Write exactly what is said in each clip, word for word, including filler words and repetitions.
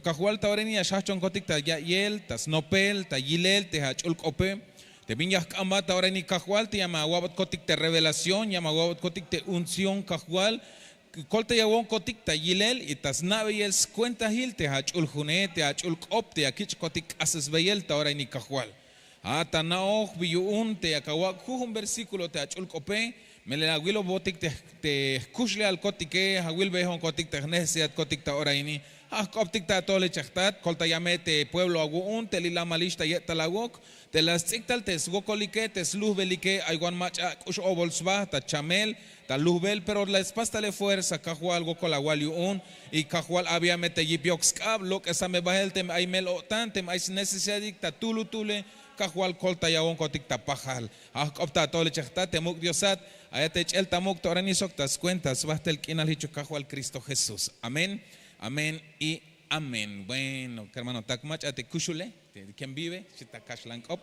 Kajwal, ta ora ini ya xjajchonkotik ta ya'iyel, ta snopel, ta yilel te ach'ul k'ope. Te bin ya jk'ambat ta ora ini Kajwal, te ya me awa'botkotik te revelación, ya me awa'botkotik te unción Kajwal. Koltayawonkotik ta yilel y ta sna'beyel skuentajil te ach'ul june, te ach'ul k'op te ya kich'kotik k'asesbeyel ta ora ini Kajwal. A ta na'oj bi yu'un te yak awak' jujun versíkulo te ach'ul k'ope, melel awilobotik te jkuxlejalkotike, awilbejonkotik te jnecesidadkotik ta ora ini. A jk'optik ta atojol jich ajtat, koltaya me te pueblo awu'un te lilamalix ta ye'tal awok, te la sts'ik tal te swokolike, te slujbelike, ay wan mach'a k'ux obol sba ta chamel, ta lujbel, pero la spastale fuerza Kajwal, wokol awal yu'un. Y Kajwal, abeyame te yip yok sk'ab, lok'esa me bahel teme ay mel-o'tan, teme ay snecesidadtik ta tuhlutuhle. Kajwal, koltayawonkotik ta pajal. A jk'op ta atojol jich ajtat te muk' Diosat, ayat te ch'el ta muk' ta ora ini sok ta skuenta sbajtel k'inal jichuk Kajwal Cristo Jesús. Amén, amén y amén. Bueno, kermanotak, mach'a te kuxule te ken vive xchi ta kaxlan k'op.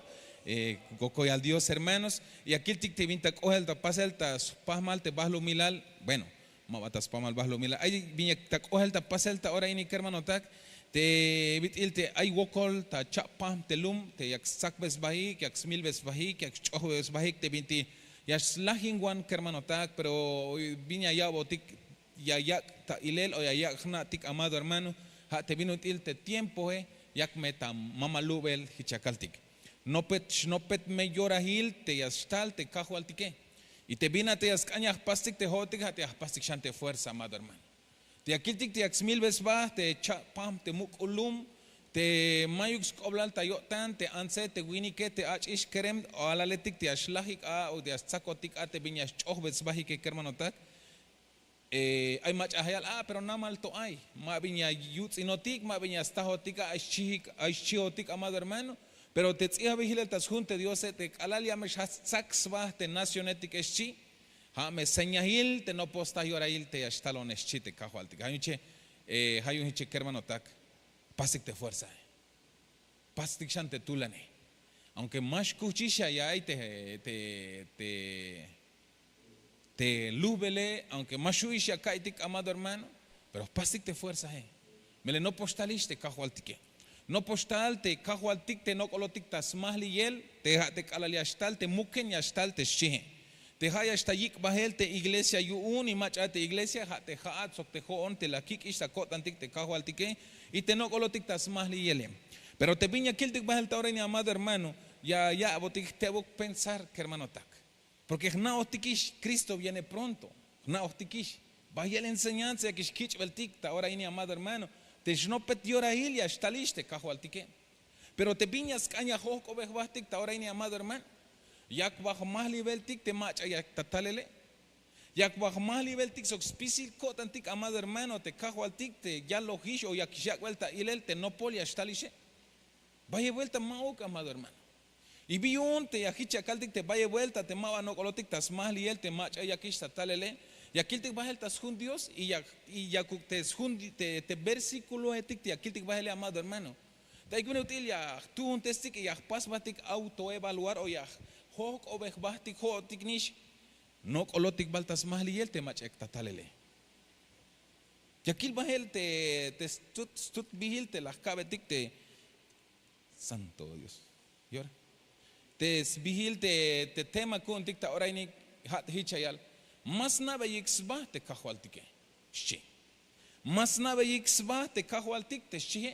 Kokoyal Dios, hermanos. Y ya kiltik te bin ta k'ohel ta pasel ta spajmal te bahlumilal. Bueno, ma ba ta spajmal bahlumilal, ay bin yak ta k'ohel ta pasel ta ora ini kermanotak, te bit'il te ay wokol ta cha'pajm te lum te yak stsakbe sbahik, yak smilbe sbahik, yak sch'ojbe sbahik te binti ya slajinwan kermanotak, pero bin ya ya'botik, ya yak' ta ilel o ya yak' jna'tik, amado hermano, ja' te bin ut'il te tiempoe yak me ta mamalubel jich ya kaltik. Nopet, nopet me yorahil te ya xtal te Kajwaltike. Y te bin a te ya sk'an ya jpastik te jo'otik, ja' te ya jpastik xan te fuerza, amado hermano. Te ya kiltik te yak smilbe sba te cha'pajm te muk' k'ul lum, te mayuk sk'oblal ta yo'tan, te antse, te winike, te ach'ix kerem o alaletik te ya xlajik a o te ya stsakotik a te bin ya sch'ojbe sbahike kermanotak. Ay mach'a ya yal a, pero namal to ay, ma bin ya yuts'inotik, ma bin ya stajotik a, ay xchijotik, amado hermano. Pero te ts'ijabejilel ta sjun te Diose, te k'alal ya me xjajch' stsak sba te nacionetike xchi, ja' me señajil te nopoj sta yorahil te ya xtalone xchi te Kajwaltik. Ja' yu'un jich, ja' yu'un jich kermanotak, pasik te fuerzae. Pastik xan te tulane. Aunque ma xkujchix ya ya'iy te, te, te, te lujbele, aunque ma xju'ix ya ka'iytik, amado hermano, pero jpastik te fuerzae. Melel nopoj xtalix te Kajwaltike. Nopoj xtal te Kajwaltik te nok'olotik ta smajliyel, te ja' te k'alal ya xtal te muken ya xtal te xchie. Te ja' ya xtal yik' bahel te iglesia yu'un, y mach'a te iglesia, ja' te ja'at sok te jo'on te la kik'ix ta ko'tantik te Kajwaltike y te nok'olotik ta smajliyele. Pero te bin ya kiltik bahel ta ora ini, amado hermano, ya ya'botik jtebuk pensar kermanotak. Porque jna'ojtikix, Cristo viene pronto. Jna'ojtikix. Bayel enseñanza yakix kich'beltik ta ora ini, amado hermano. Te xnopet yorahil ya xtalix te Kajwaltike. Pero te bin ya sk'an ya jojk'obej jbahtik ta ora ini, amado hermano, yak ba jmajlibeltik te mach'a yak ta talele. Yak ba jmajlibeltik sok spisil ko'tantik, amado hermano, te Kajwaltik te yalojix o yakix yak'bel ta ilel te nopol ya xtalixe. Bayel buelta ma'uk, amado hermano. Y bi yu'un te ya jich ya kaltik te bayel buelta te ma ba nok'olotik ta smajliyel te mach'a yakix ta talele, ya kiltik bahel ta sjun Dios y ya, y yakuk te sjun, te, te versículoetik te ya kiltik bahele, amado hermano. Ta ayuk bin ut'il ya jtuuntestik y ya jpas jbahtik autoevaluar o ya jojk'obej jbahtik jo'otik nix nok'olotik bal ta smajliyel te mach'a yak ta talele. Ya kil bahel te, te stut, stutbihil te la jka'betik te Santo Dios. Yora. Te sbihil te, te tema ku'untik ta ora ini, ja' te jich ya yal: Ma sna'beyik sba te Kajwaltike, xchi. Ma sna'beyik sba te Kajwaltik, te xchie.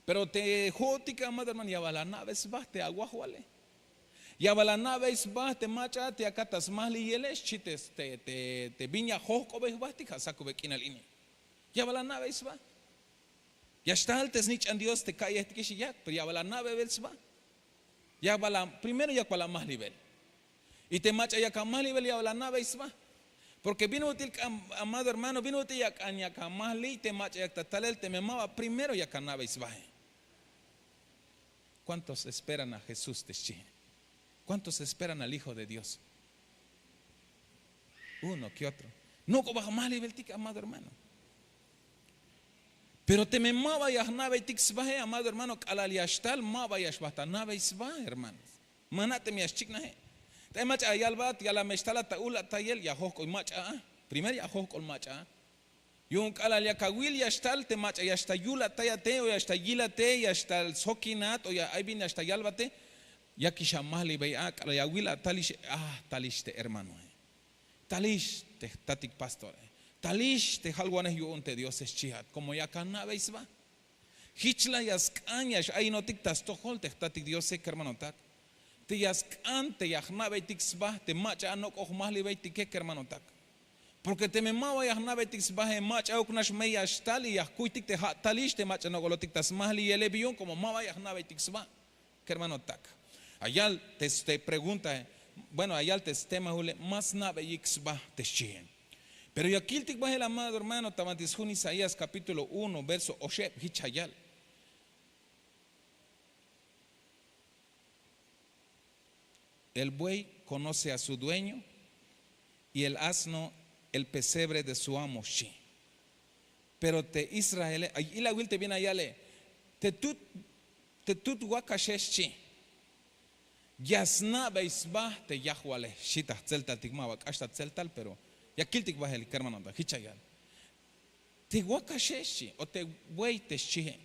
Pero te jo'otike, amado hermano, ya bal ana'bey sba te awajwale. Ya bal ana'bey sba te mach'a te akat ta smajliyele, xchi te, te, te, te bin ya jojk'obey jbahtik ja' sakube k'inal ini. Ya bal ana'bey sba. Ya xtal te snich'an Dios te ka'yejtikix y yak, pero ya bal ana'beybel sba. Ya bal a, primero yak bal amajlibel. Y te mach'a yak amajlibel ya bal ana'bey sba. Porque bin ut'il k'an, amado hermano, bin ut'il ya k'an yak amajliy te mach'a yak ta talel, teme ma ba primero yak ana'bey sbae. ¿Cuántos esperan a Jesús? Te xchi. ¿Cuántos esperan al Hijo de Dios? Uno que otro. Nok'o ba jmajlibeltik, amado hermano. Pero teme ma ba ya jna'beytik sbae, amado hermano, k'alal ya xtal ma ba ya xbajt ana'bey sba, hermanos. Ma na' teme ya xchiknaje. Te mach'a ya yalbat, ya la me xtalat ta ula'tayel, ya jojk'oy mach'a a. Primer ya jojk'ol mach'a a. Yu'un k'alal yak awil ya xtal te mach'a ya xtal yulatayate o ya xtal yilate, ya xtal sjokinat o ya ay bin ya xtal yalbate, yakix amajlibey a k'alal ya awil a talix. A talix te hermanoe, talix te jtatik pastore, talix te jalwanej yu'un te diose xchihat komo yak ana'bey sba. Jich la ya sk'an ya x'ayinotik ta stojol te jtatik diose kermanotak, te ya sk'an te ya jna'beytik sba te mach'a anok'o jmajlibeytike kermanotak. Porke teme ma ba ya jna'beytik sbahe mach'auk nax me ya xtal y ya jkuytik te ja' talix te mach'a nok'olotik ta smajliyele bi yu'un komo ma ba ya jna'beytik sba. Kermanotak, ayal te preguntahe, bueno ayal te stemahule ma sna'beyik sba te xchihe. Pero ya kiltik bahel amado hermano ta banti sjun isaías kapítulo uno verso oxeb jich ayal. El buey konoce a su dueño, y el asno el pesebre de su amo xchi. Pero te israele ay ilawil te bin ayale, te tut te tut wakaxe xchi, ya sna'bey sba te yajwale xchi ta jtzeltaltik ma ba k'ax ta tzeltal pero ya kiltik bahel kermanotak jich ayal. Te wakaxe xchi o te buey te xchihe,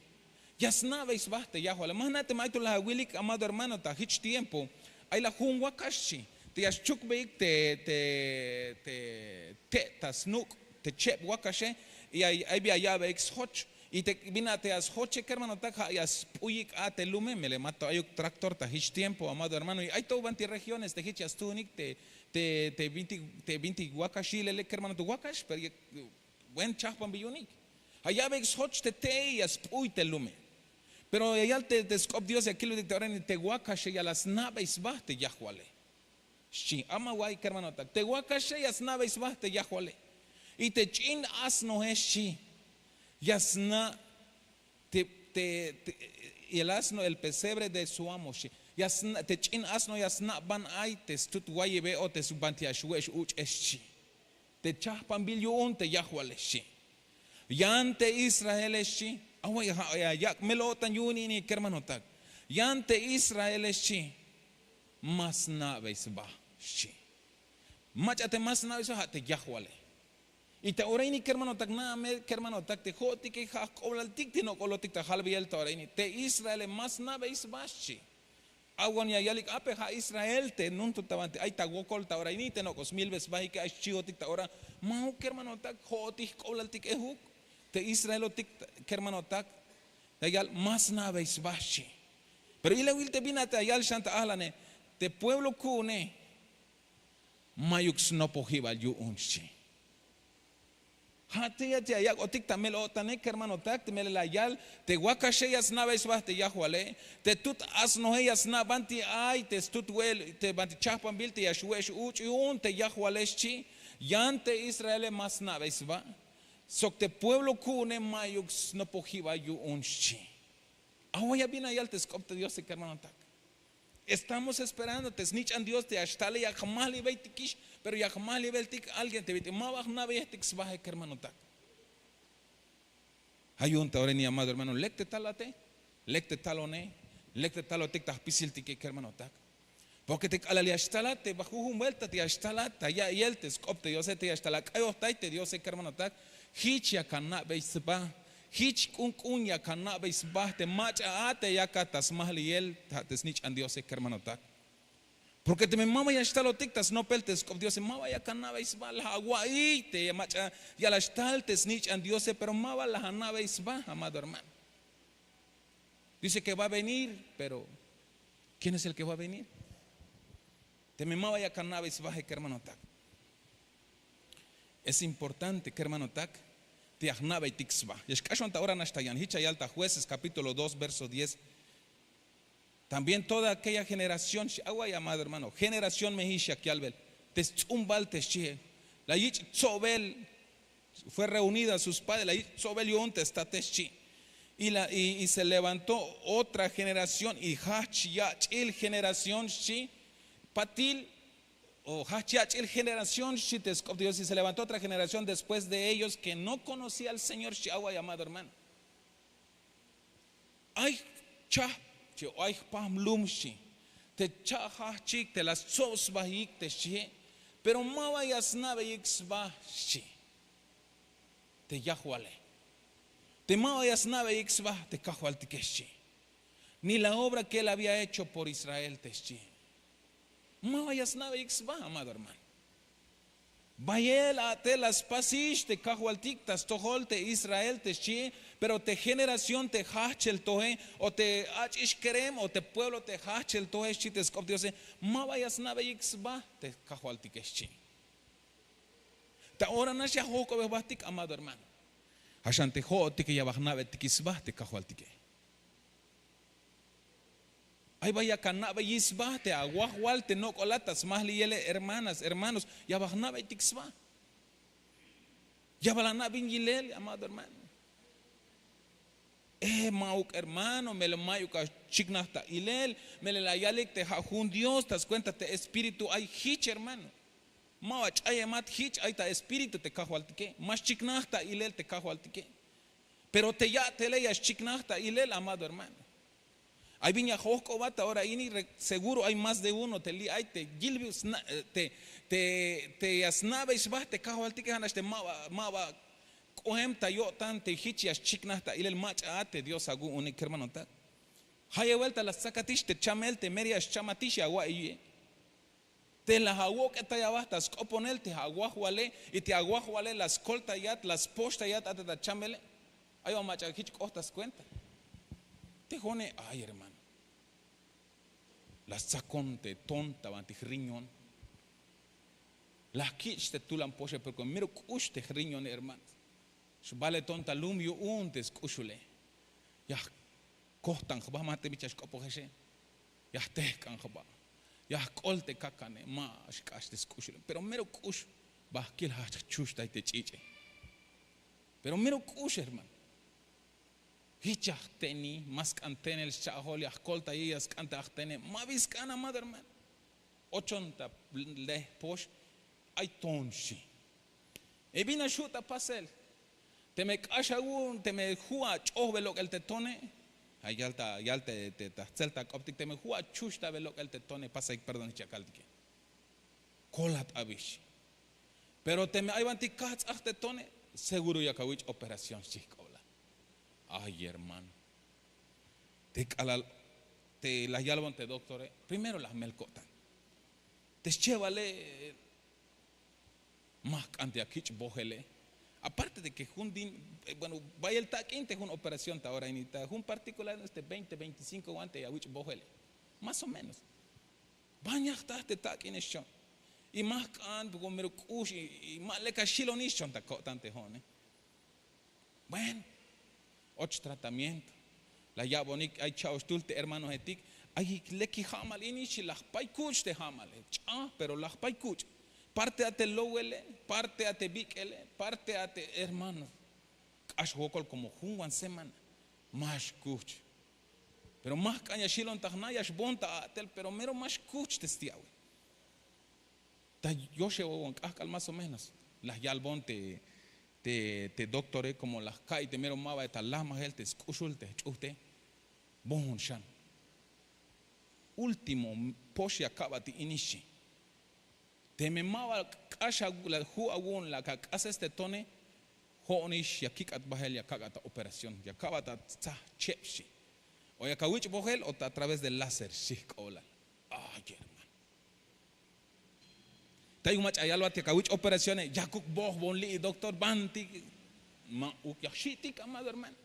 ya sna'bey sba te yajwale ma jna' te ma ay to laj awilik amado hermano ta jich tiempo. Ay laj jun wakax xchi, te ya xchukbeyik te te te' ta snuk' te cheb wakaxe, y ay bi ya ya'beyik sjoch. Y te bin a te ya sjoche kermanotak ja' ya sp'uyik a te lume melel ma to ayuk traktor ta jich tiempo amado hermano y ay to banti regiones te jich ya stuunik te te bintik wakax yilele kermanotak wakax pero buen chajpanbil yu'unik. Ja' ya'beyik sjoch te te'e ya sp'uy te lume. Pero ya yal te sk'op dios ya kilbetik te orainil te wakaxe ya la sna'bey sba te yajwale. Xchi ama wa'iy kermanotak te wakaxe ya sna'bey sba te yajwale. Y te ch'in asnoe xchi, ya sna' te te el asno el pesebre de su amo xchi. Te ch'in asno ya sna' ban ay te stut wayebe o te banti ya xwe'x uch'e xchi. Te chajpanbil yu'un te yajwale xchi. Yan te israele xchi. Awa' ya yak' mel-o'tan yu'un ini kermanotak. Yan te israele xchi, ma sna'bey sba xchi. Mach'a te ma sna'bey sba ja' te yajwale. Y ta ora ini kermanotak na'a me kermanotak te jo'otike ja' jk'oblaltik te nok'olotik ta jalbeyel ta ora ini te israele ma sna'bey sba xchi. Awan ya yalik ape ja' israel te nuntutaban te ay ta wokol ta ora ini te nok'o smilbe sbahike ay xchihotik ta ora. Ma'uk kermanotak jo'otik jk'oblaltik ejuk. Te israelotik kermanotak, ta yal ma sna'bey sba xchi. Pero ilawil te bin a te ya yal xan ta ajlane, te pueblo ku'une, mayuk snopojibal yu'un xchi. Ja' te ya yak'otik ta mel-o'tane kermanotak te melel la yal, te wakaxe ya sna'bey sba te yajwale, te tut asnoe ya sna' banti ay te stut we'el te banti chajpanbil te ya xwe'ex uch' yu'un te yajwale xchi. Yan te israele ma sna'bey sba, sok te pueblo ku'une mayuk snopojibal yu'un xchi. Awa' ya bin la yal te sk'op te diose kermanotak. Estamos esperando te snich'an dios te ya xtale ya jmajlibeytikix, pero ya jmajlibeltik alguien te bit'il ma ba jna'beyejtik sbaje kermanotak. Ja' yu'un ta ora ini amado hermano lek te talate, lek te talone, lek te talotik ta jpisiltike kermanotak. Porke te k'alal ya xtalat te ba jujun buelta te ya xtalat ta ya'iyel te sk'op te diose te ya xtal ak'ayojtay te diose kermanotak, jich yak ana'bey sba. Jich k'unk'un yak ana'bey sba te mach'a a te yakat ta smajliyel ta te snich'an diose kermanotak. Porke teme ma ba ya xtalotik ta snopel te sk'op diose ma ba yak ana'bey sba laj awa'iy te mach'a ya la xtal te snich'an diose pero ma ba laj ana'bey sba amado hermano. Dice ke va a venir, pero quién es el ke va a venir? Teme ma ba yak ana'bey sbaje kermanotak. Es importante kermanotak te ya jna'beytik sba ya xk'axon ta ora nax ta yan jich ya yal ta jueces kapítulo dos verso diez. También toda aquella generación xchi awa' llamado hermano generación me jix yak yalbel, te sts'umbal te xchihe, la yich' tsobel. Fue reunida sus padres la yich' tsobel yu'un te state xchi. Y se levantó otra generación y jajch yach'il generación xchi. Patil o jajch yach'il generación xchi te sk'op te dios y se levantó otra generación después de ellos ke no konocía al señor xchi awa' llamado hermano. Ay jchahp xchi o ay jpajm lum xchi, te cha'jajchik te la stsob sbahik te xchihe. Pero ma ba ya sna'beyik sba xchi. te yajwale. Te ma ba ya sna'beyik sba te kajwaltike xchi. Ni la obra ke él había hecho por Israel te xchi. Ma ba ya sna'beyik sba, amado hermano. Bayel a te la spasix te kajwaltik ta stojol te Israel te xchi. Pero te generación te jajchel toje, o te ach'ix kerem, o te pueblo te jajchel toje xchi te sk'op diose, ma ba ya sna'beyik sba te kajwaltike xchi. Ta ora nax ya jojk'obej jbatik, amado hermano. Jaxan te jo'otike ya ba jna'betik sba te kajwaltike. Ay ba yak ana'bey sba te awajwal te nok'olat ta smajliyele, hermanas, hermanos, ya ba jna'beytik sba. Ya ba la ana' bin yilel, amado hermano. E ma'uk hermano, melel mayuk achiknaj ta ilel. Melel la yalik te ja' jun dios ta skuenta te espíritu ay jich, hermano. Ma ba ch'ayemat jich, ay ta espíritu te kajwaltike, ma xchiknaj ta ilel te kajwaltike. Pero te ya'tele ya xchiknaj ta ilel, amado hermano. Ay bin ya jojk'obat ta ora ini. Seguro ay más de uno te li' ay te yilbil te ya sna'bey sba te kajwaltike, ja' nax te ma ba k'oem ta yo'tan te jich ya xchiknaj ta ilel. Mach'a a te dios awu'unik kermanotak. Jayeb buelta la stsakatix te chamel te mero ya xchamatix ya awa'iye. Te la awok'etay aba ta sk'oponel te awajwale, y te awajwale la skoltayat, la spoxtayat a te ta chamele. Ay ba mach'a jich k'oht ta skuenta. Te jo'one, ay hermano, la stsakon te ton ta banti jriñon. La jkich' te tulan poxe, pero mero k'ux te jriñone, hermano. Xbale ton ta lum yu'un te sk'uxule. Ya jkojtan jba, ma te mich ya xk'opojexe. Ya jtejk'an jba. Ya jk'ol te kakane, ma xk'ax te sk'uxule, pero mero k'ux. Ba jkil jajch jchuxtay te ch'ich'e. Pero mero k'ux, hermano. Jich ya jteni, ma sk'an tenel scha'jol, ya jkoltaye, ya sk'an te ajtene, ma bi sk'an, amado hermano. Ochon ta lej pox, ay ton xchi. Y bin a xu' ta pasel. Teme k'ax awu'un, teme ju' ach'ojbe lok'el te tone, ay yal ta yal te ta jtzel ta k'optik, teme ju' achuxtabe lok'el te tone, pasayik perdón jich ya kaltike. Kolat abi xchi. Pero teme ay banti kajts'aj te tone, seguro yak awich' operación xchi jk'oblal. Ay hermano, te k'alal te la yalbon te doctore, primero la jmel ko'tan. Te schebale, ma jk'an te ya kich' bojele. Aparte de ke jun din, bueno, bayel tak'in te jun operación ta ora ini, ta jun particular este veinte veinticinko wan te ya wich' bojele, más o menos. Ban ya jta te tak'ine xchon. Y ma jk'an, mero k'ux, y ma lek axilonix xchon ta ko'tan te jo'one. Bueno, och tratamiento. La ya'bonik, ay cha'oxtul te hermanojetik. Ay leki ja'mal ini xchi, la jpay kuch' te ja'male, ch'a, pero la jpay kuch'. Parte a te lowele, parte a te bik'ele, parte a te hermano. K'ax wokol como jun wan semana ma xkuch'. Pero ma jk'an ya xilon ta jna, ya xboon ta a'tel, pero mero ma xkuch' te sti' awi. Ta yoxewon k'ajk'al más o menos, la yalbon te te doktore, como la jka'iy te mero ma ba ta lajmajel te sk'uxul te jch'ujte, boon xan. Último pox ya ka'bat ini xchi. Teme ma ba k'ax la ju' awu'un, la ak'ases te tone, jo'onix ya kik'at bahel, ya kak'at ta operación, ya ka'bat ta tsaj cheb xchi. O yak awich' bojel o ta a través de láser xchi jk'oblal. Ay hermano, tayuk mach'a yalbat yak awich' operacione, yakuk bojbon li'i doctor, banti ma'uk ya jxi'tik, amado hermano.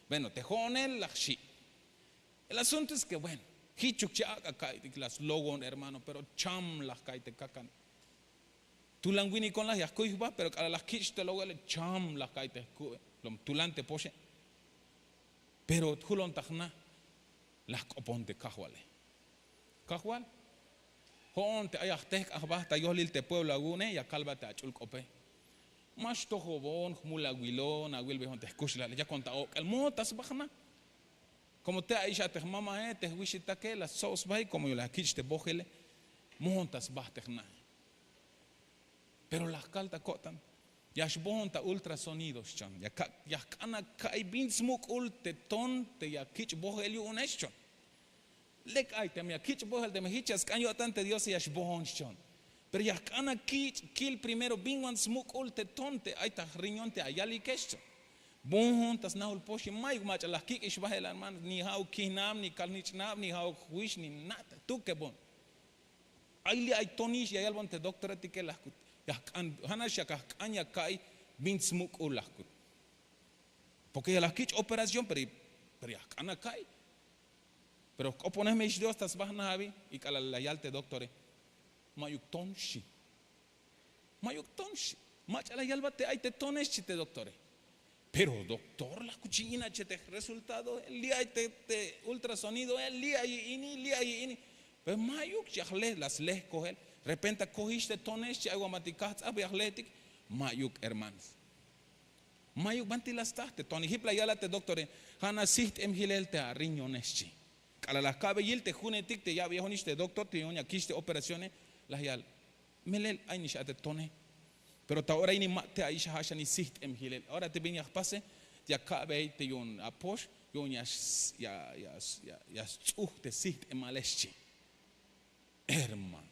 Bueno, te jo'one la jxi'. El asunto es ke bueno, jichuk chi ak'a ka'iytik, la slogoon hermano, pero cham la jka'iy te kakan. Tulan winikon la ya jkuy jba, pero k'alal la jkich' te lowele, cham la jka'iy te jku'e, lom tulan te poxe. Pero julon ta jna, la jk'opon te kajwale. Kajwal, jo'on te ay ya jtejk'an jba ta yohlil te pueblo awu'une, ya kalbat te ach'ul k'ope. Ma xtojobon, jmul awilon, awilbejon te jkuxlejale, yakon ta ok'el, moon ta sba jna. Como te ayix a te jmamae, te jwixitake, la stsob sbaik, como yu'un la jkich' te bojele, moon ta sba te jnae. Pero la jkal ta ko'tan, ya xboon ta ultrasonido xchon, ya jk'an aka'iy bin smuk'ul te ton te ya kich' bojel yu'une xchon. Lek ay, teme ya kich' bojel, teme jich ya sk'an yo'tan te diose, ya xboon xchon. Pero ya jk'an akich' kil primero bin wan smuk'ul te ton te ay ta jriñón te ayalikex. Bon ta snajul poxi mayuk mach'a la jkik'ix bahel hermano, ni ja'uk kijnab ni kalnich'nab ni ja'uk jwix ni nada. Tuke bon. Ay li' ay tonix ya yalbon te doktoretike lajkut. Ya jk'an ja' nax ya kajk'an ya ka'iy bin smuk'ul lajkut. Porke ya la jkich' operación pero ya jk'an aka'iy. Pero jk'oponej me ix dios ta sba jnaj abi. Y k'alal la yal te doktore, mayuk ton xchi. Mayuk ton xchi. Mach'a la yalbat te ay te tone xchi te doktore. Pero doktor la kuchi ina che te resultado li' ay te ultrasonido li' ay ini li' ay ini. Pero mayuk ya jle la slejkojel. Repenta kojix te tone xchi ay wamatik kajtz'aj ya jlejtik. Mayuk hermanos. Mayuk banti la staj te tone jip la yala te doktore. Ja' nax sijt'em jilel te ariñone xchi. K'alal la jka'be yil te junetik te ya'beyejonix te doktor te yu'un ya kich' te operacione. La yal, melel ay nix a te tone. Pero ta ora ini ma' te ayix ja' xan ix sijt'em jilel ora te bin ya jpase. Ya ka'bey te yu'un apox yu'un ya stz'uj te sijt'emale xchi. Hermano,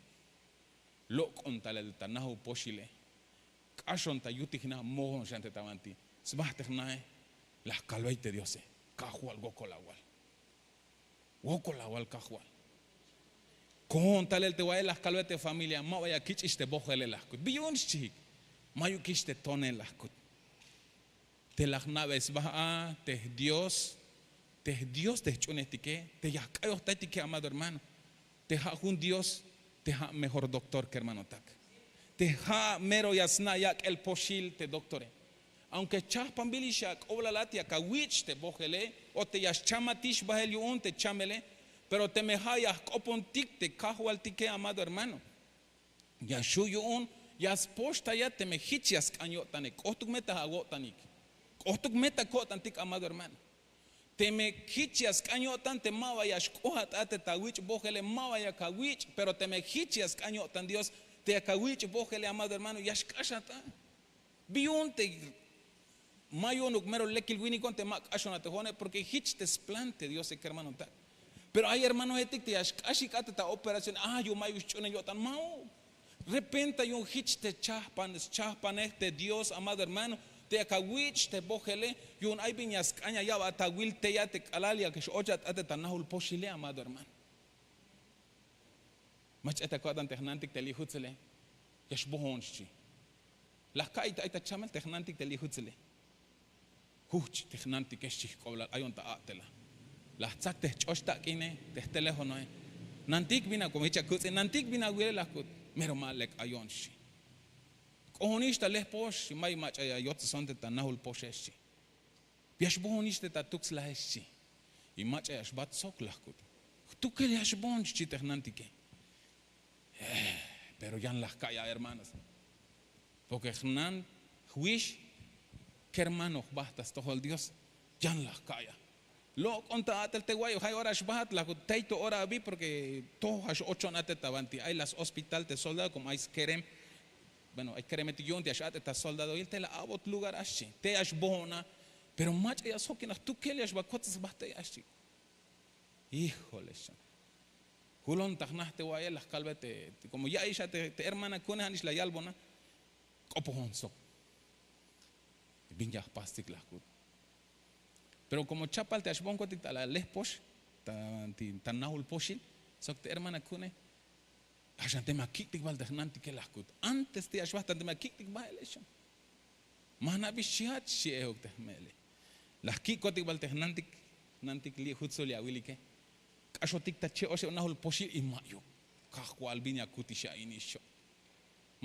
lok'on talel ta najul poxile. K'axon ta yutik jna mojon xan te ta banti. Sba te jnae. La jkalbey te diose. Kajwal wokol awal. Wokol awal kajwal. Kojon talel te wa'el la jkalbey te familia ma ba ya kich'ix te bojele la jkut bi yu'un xchihik. Mayukix te tone la jkut. Te la jna'be sba a te jdios. Te jdios te jch'uunejtike te ya jk'ayojtaytike amado hermano. Te ja' jun dios te ja' mejor doktor kermanotak. Te ja' mero ya sna' yak'el poxil te doktore. Aunke chajpanbil ix ak'oblalat ya kawich' te bojele o te ya xchamatix bahel yu'un te chamele. Pero teme ja' ya jk'opontik te kajwaltike amado hermano. Ya xhu' yu'un ya spoxtaya teme jich ya sk'an yo'tanek k'ohtuk me ta awo'tanik. K'ohtuk me ta ko'tantik amado hermano. Teme jich ya sk'an yo'tan te ma ba ya xk'ohat a te ta wich' bojele ma ba ya kawich'. Pero teme jich ya sk'an yo'tan dios te ya kawich' bojele amado hermano ya xk'axat a. Bi yu'un te ma yu'unuk mero lekil winikon te ma k'axon a te jo'one porke jich te splan te diose kermanotak. Pero ay hermanojetik te ya xk'axik a te ta operación a yu'un mayuk sch'uunen yo'tan ma'uk. Repenta yu'un jich te schajpanej te dios amado hermano. Te ya kawich' te bojele yu'un ay bin ya sk'an ya ya'bat awil teya te k'alal ya x'ochat a te ta najul poxile amado hermano. Mach'a ay ta ko'tan te jnantik te li' jutzule. Ya xbojon xchi. La jka'iy te ay ta chamel te jnantik te li' jutzule. Juhch te jnantike xchi jk'oblal ayon ta a'tela. La jtzak te jch'och tak'ine te jtelejonoe. Nantik bin a komo jich akutz'in nantik bin awile la jkut. Mero ma lek ayon xchi. K'ojonix ta lejpox y may mach'a ya yotzesonte ta najul poxe xchi. Ya xbojonix te ta tukslaje xchi. Y mach'a ya xbat sok la jkut. Jtukel ya xbojon xchi te jnantike. Pero yan la jka'ya hermanos. Porke jnan jwix kermano jbajt ta stojol dios. Yan la jka'ya. Lok'on ta a'tel te wa'ay jay ora xbajat la jkut tey to ora abi porke toj a x'ochon a te ta banti ay la shospital te soldado komo ay skerem. Bueno ay keremetik yu'un te ya x'a'tej ta soldadoil te la a'bot lugar a xchi te ya xbojon a. Pero mach'a ya sjokin a jtukel ya xba kotzes jbajt tey a xchi. Hijole xan. Julon ta jna te wa'ayel la jkalbe te komo ya'iyix a te hermana ku'une ja' nix la yalbon a. K'opojon sok. Bin ya jpastik la jkut. Pero komo chapal te ya xbojonkotik ta la lejpox ta najul poxil sok te hermana ku'une. Ja' xan teme akik'tik bal te jnantike la jkut antes te ya xbajtan teme akik'tik bal e xan. Ma jna'bix xchihat xchi ejuk te jme'ele. La jkik'kotik bal te jnantik jnantik li' jutzul ya wilike. K'axotik ta che'oxe najul poxil y ma'yuk. Kajwal bin ya kutix a ini xcho'.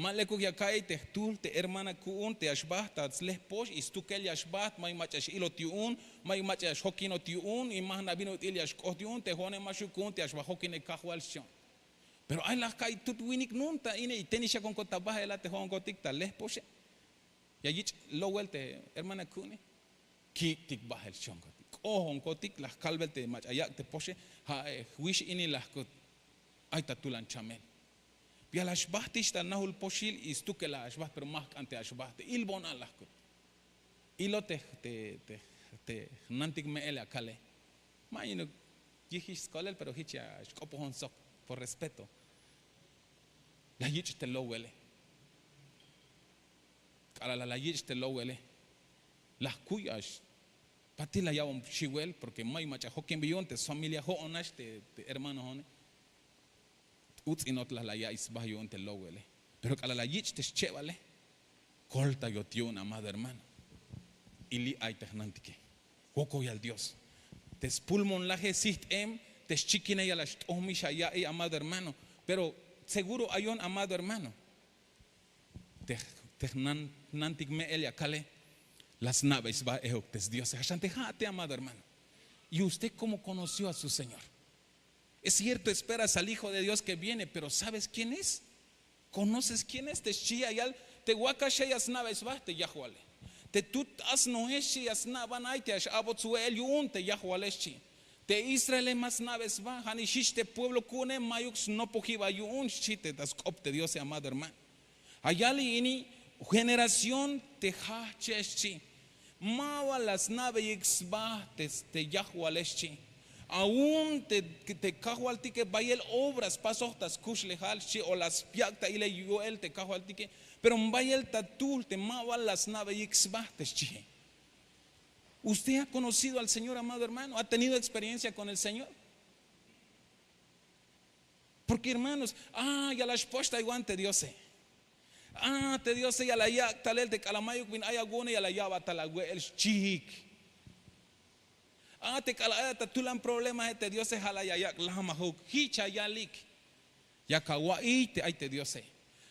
Ma lekuk ya ka'iy te jtuhl te hermana ku'un te ya xbajt ta slejpox y stukel ya xbajt mayuk mach'a ya x'ilot yu'un. Mayuk mach'a ya xjokinot yu'un y ma jna' bin ut'il ya xk'oht yu'un te jo'one ma xhu' ku'un te ya xba jokinej kajwal xcho'. Pero ay la jka'iy tut winik nun ta ine y tenix yakonkot ta bajel a te jo'onkotik ta lejpoxe. Ya yich' lowel te hermana ku'une. Kik'tik bajel xchonkotik k'ojonkotik la jkalbel te mach'a yak' te poxe. Ja' jwix ini la jkut. Ay ta tulan chamel. Ya la xbajtix ta najul poxil y stukel la xbajt pero ma jk'an te ya xbajt te ilbon a la jkut. Ilo te jnantik me'el ya kale. Ma yinuk yijix skolel pero jich ya xk'opojon sok por respeto. La yich' te lowele. K'alal la yich' te lowele, la jkuy a xpatil la ya'bon xiwel, porke may mach'a jokinbil yu'un te sfamilia, jo'on nax te hermanohone. Uts'inot la la ya'iy sba yu'un te lowele. Pero k'alal la yich' te schebale, koltayot yu'un, amado hermano. Ili ay te jnantike. Wokolyal Dios. Te spulmonlaje sijt'em, te xchikine ya la xt'ojmix a ya'iy, amado hermano. Pero seguro ayon, amado hermano, te jnantik me'el ya kale, la sna'bey sba ejuk te sdiose. Jaxan te ja'ate, amado hermano. Y usted cómo conoció a su señor? Es cierto, esperas al hijo de Dios que viene, pero ¿sabes quién es? ¿Conoces quién es? Te xchi ya yal te wakaxe, ya sna'bey sba te yajwale. Te tut asnoje xchi, ya sna'ban ay te ya x'a'bot swe'el yu'un te yajwale xchi. Te israele ma sna'bey sba, ja' nix jich te pueblo ku'une mayuk snopojibal yu'un xchi te ta sk'op te Diose, amado hermano. Ja' yal ini generación te jajche xchi. Ma ba la sna'beyik sba te yajwale xchi. Aun te kajwaltike bayel obra spasoj ta skuxlejal xchi, o la syak' ta ilel yu'el te kajwaltike, pero bayel ta tuhl te ma ba la sna'beyik sba te xchie. ¿Usted ha conocido al Señor, amado hermano? ¿Ha tenido experiencia con el Señor? Porke hermanos, ah, ya la xpoxtaywan te Diose. Ah, te Diose ya la yak' talel te k'alal mayuk bin ay awu'une, ya la ya'bat tal awe'el xchihik. Ah, te k'alal ayat ta tulan problemae, te Diose ja' la ya yak' lamajuk. Jich ya yalik. Yak awa'iy te ay te Diose.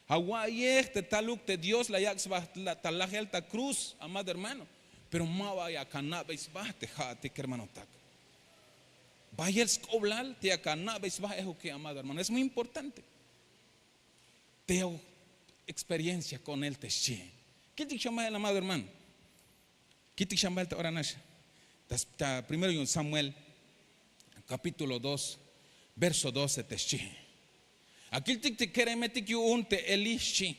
Awa'iyej te taluk te Dios la yak' sba ta lajel ta cruz, amado hermano. Pero ma ba yak ana'bey sba te ja'ate, kermanotak. Bayel sk'oblal te yak ana'bey sba ejuke, amado hermano. Es muy importante. Te ya experiencia con él te xchie. Kiltik xan bahel, amado hermano. Kiltik xan bahel ta ora nax. Ta primero yu'un Samuel capítulo dos, verso doce te xchie. Akiltik te keremetik yu'un te Elí xchi.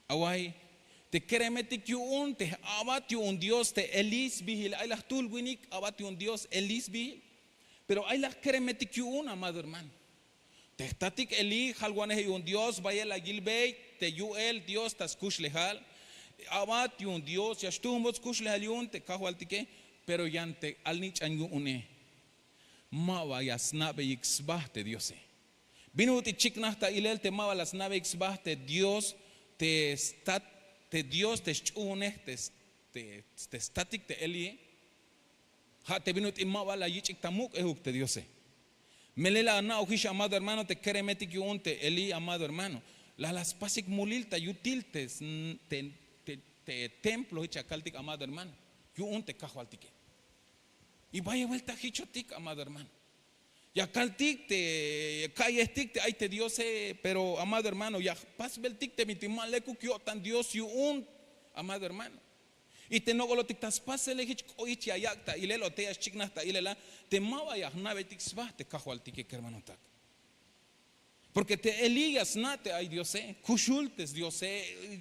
Awa'iy, te keremetik yu'un te a'bat yu'un Dios te Elí sbihil. Ay la jtuhl winik a'bat yu'un Dios Elí sbihil. Pero ay la jkeremetik yu'un, amado hermano. Te jtatik Elí jalwanej yu'un Dios, bayel la yilbey te yu'el Dios ta skuxlejal. A'bat yu'un Dios, ya xtuhunbot skuxlejal yu'un te kajwaltike. Pero yan te alnich'an yu'une, ma ba ya sna'beyik sba te Diose. Bin ut'il chiknaj ta ilel te ma ba la sna'beyik sba te Dios, te stat, te Dios te xch'uunej te statik te Elíe. Ja' te bin ut'il ma ba la yich'ik ta muk' ejuk te Diose. Melel ana'ojix, amado hermano, te keremetik yu'un te Elí, amado hermano. La la spasik mulil ta yutil te templo jich ya kaltik, amado hermano, yu'un te kajwaltike. Y bayel buelta jichotik, amado hermano. Ya kaltik te ka'yejtik te ay te Diose, pero, amado hermano, ya jpasbeltik te bintik ma lekuk yo'tan Dios yu'un, amado hermano. Y te nok'olotik ta spasele jich k'o jich ya yak' ta ilel o te ya xchiknaj ta ilela, te ma ba ya jna'beytik sba te kajwaltike, kermanotak. Porke te Elí ya sna' te ay Diose, kuxul te Diose,